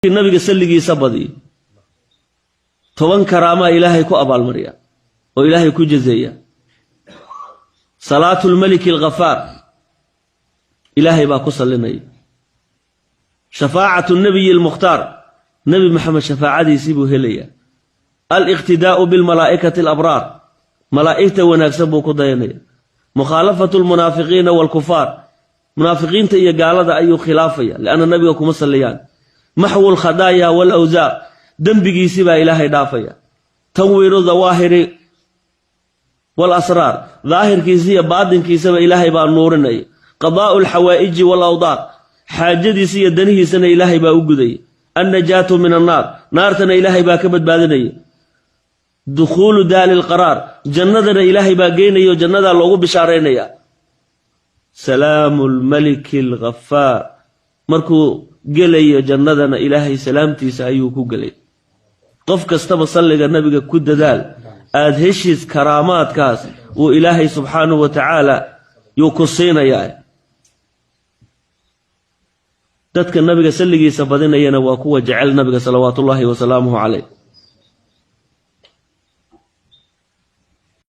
Nabiga salligiisa badiyo, 10 karaamaa Ilaahay ku abaalmariya oo Ilaahay ku jazeeya. Salaatu lmaliki alghafaar, Ilaahay baa ku sallinaya. Shafaacatu nabiyi almukhtaar, Nebi Maxamed shafaacadiisii buu helayaa. Aliqtidaa'u bilmalaa'ikati alabraar, malaa'igta wanaagsan buu ku dayanaya. Mukhaalafatu almunaafiqiina waalkufaar, munaafiqiinta iyo gaalada ayuu khilaafaya, lianna nabiga kuma salliyaan. Maxwu lkhadaaya waalawsaar, dembigiisii baa Ilaahay dhaafaya. Tanwiiru dawaahiri walasraar, daahirkiisa iyo baatinkiisaba Ilaahay baa nuurinaya. Qadaa'u alxawaa'iji waalawdaar, xaajadiisa iyo danihiisana Ilaahay baa u gudaya. Annajaatu min annaar, naartana Ilaahay baa ka badbaadinaya. Dukhuulu daali lqaraar, jannadana Ilaahay baa geynaya o jannadaa loogu bishaaraynaya. Salaamu lmaliki alghafaar, markuu gelayo jannadana Ilaahay salaamtiisa ayuu ku gelay. Qof kastaba salliga nabiga ku dadaal, aada heshiis karaamaadkaas wuu Ilaahay subxaanahu wa tacaala yuu ku siinayaa. Dadka nabiga salligiisa badinayana waa kuwa jecel nabiga salawaatuullaahi wasalaamuhu caleyh.